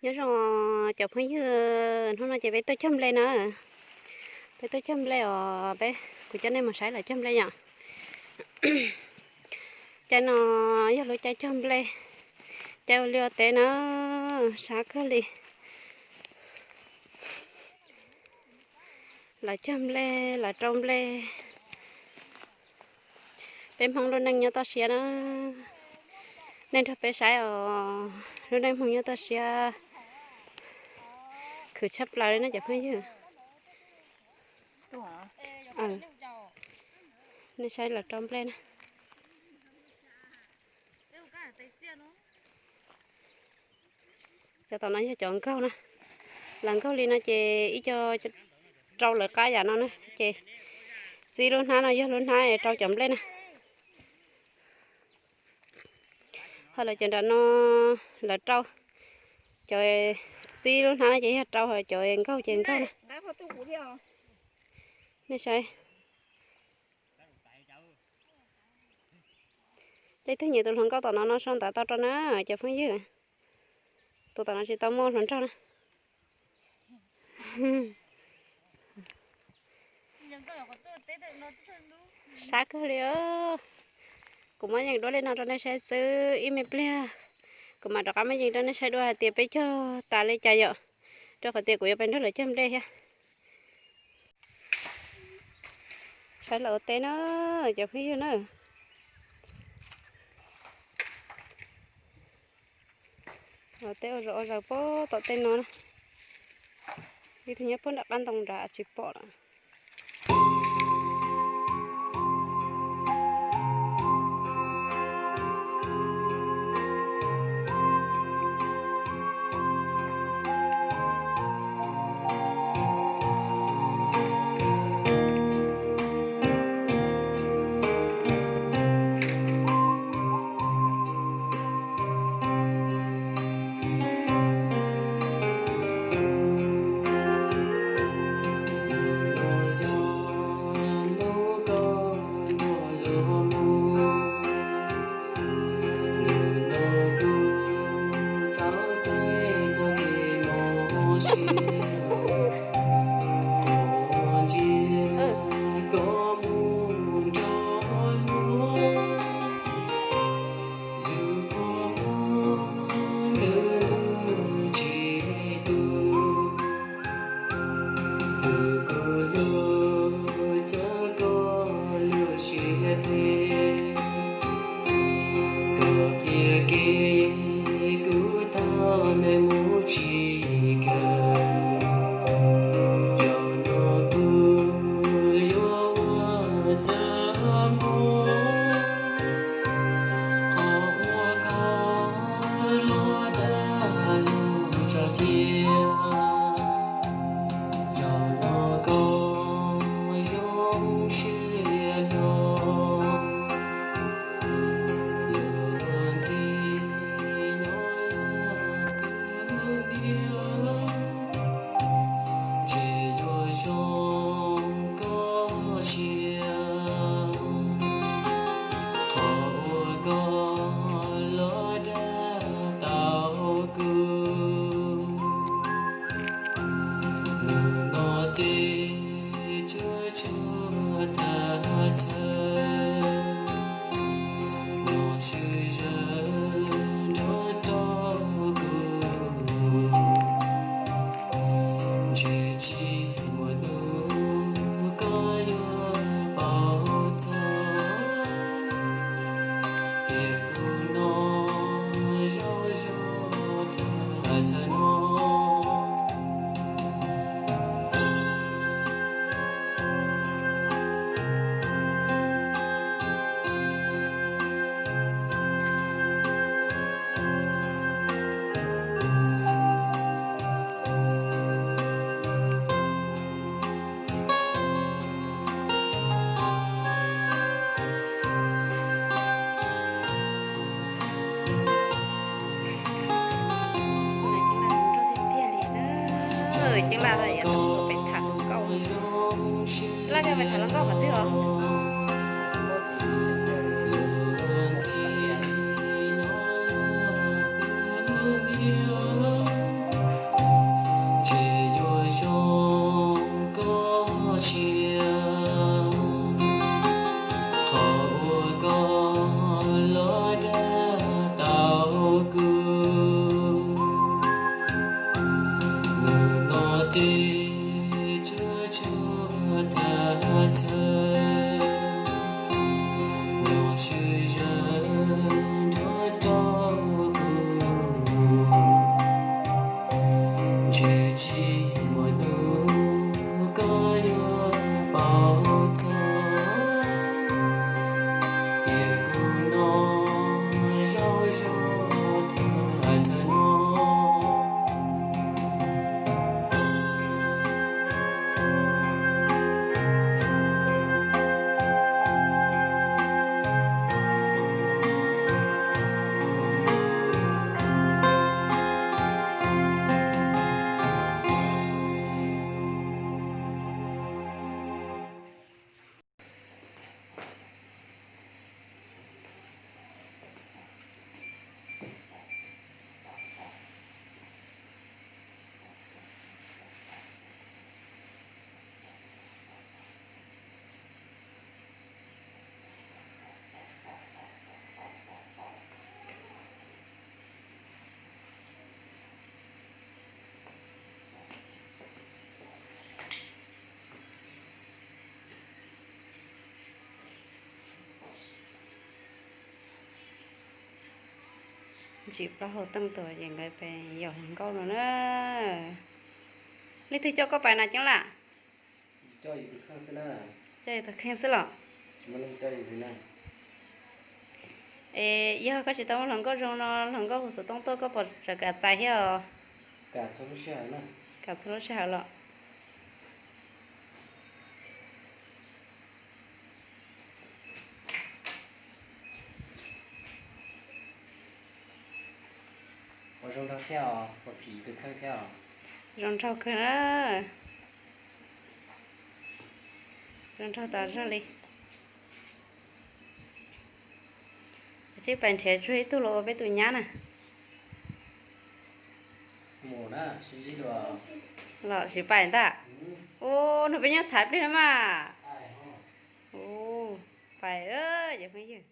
Nyob zoo cov phooj ywg, hnub no ces peb tuaj cog nplej na. Peb tuaj cog nplej os, peb, kuv coj nej mus saib lawv cog nplej yom. Cai no yog lub cai cog nplej, cai ua liaj ua teb na, sab kawg li. Lawv cog nplej, lawv rau nplej. Peb Hmoob lub neej nyob toj siab na, nej nrog peb saib os, lub neej Hmoob nyob toj siab, khwv tshaj plaws li na cov phooj ywg. Nej saib lawv rau nplej na. Cov tom no yog cov nkaug na, lawv nkaug li no ces ib co rau lawv qab yam no na, ces txib lub hnab no yog lub hnab rau cov nplej na. Ho lawv cov nram no lawv rau, cov txib lub hnab no ces yog rau, ho cov nkaug ces nkaug na. Nej saib, leej twg nyiam tus hluas nkauj tom no no sau ntawv tau rau na cov phooj ywg. Tus tom no tsis tau muaj hluas nraug na. Sab kawg li os. Kuv muab yees duab li no rau nej saib xwb, ib me pliag kuv mam rov qab muab yees rau nej saib dua hais tias peb cog tas li cas yom, rau qhov tias kuv yuav pais nrog lawv cog nplej thiab. Saib lawv ua teb na, cov phooj ywg na. Ua teb ua zos ua zaws puag tom tej no na. Ib tug nyob puag nram qab ntoo nrad tsis pom lawm. chaw, los swm zawm nrog rau kuv. Ntshe tsis muaj hnub koj yuav paub txog tias kuv no zoo zoo thaj chaw no. Ceeb Laj yuav tau pem tham hluas nkauj. Laj, koj pem tham hluas nkauj qhov twg os? Ntshe yuav zoo koj siab, qhov uas koj los dag tau kuv. Hnub no ces tsuas tshuav thaj chaw, los swm zawm nrog rau kuv. Ntshe tsis muaj hnub koj yuav paub txog tias kuv no zoo zoo thaj chaw no. Ntsim plaub hau teej tuaj ces nkawd pem yos hluas nkauj no na. Leej twg coj koj pais na Ceeb Laj? Coj yus tus kheej xwb los? Es yog koj tsis tau muaj hluas nkauj zoo no, hluas nkauj hu xov tooj tuaj koj puas kam txais thiab os? Kam txhua lub sij hawm los? Zoo nraug thiab os, ua phim tus kheej thiab os. Zoo nraug kawg na. Zoo nraug tas zog li. Tsib pais nrhiav tsuag ib tug los ua peb tus nyab na. Los tsis pais ntag. Ua no peb nyob thaiv pliag na mas. Ua pais, cov phooj ywg.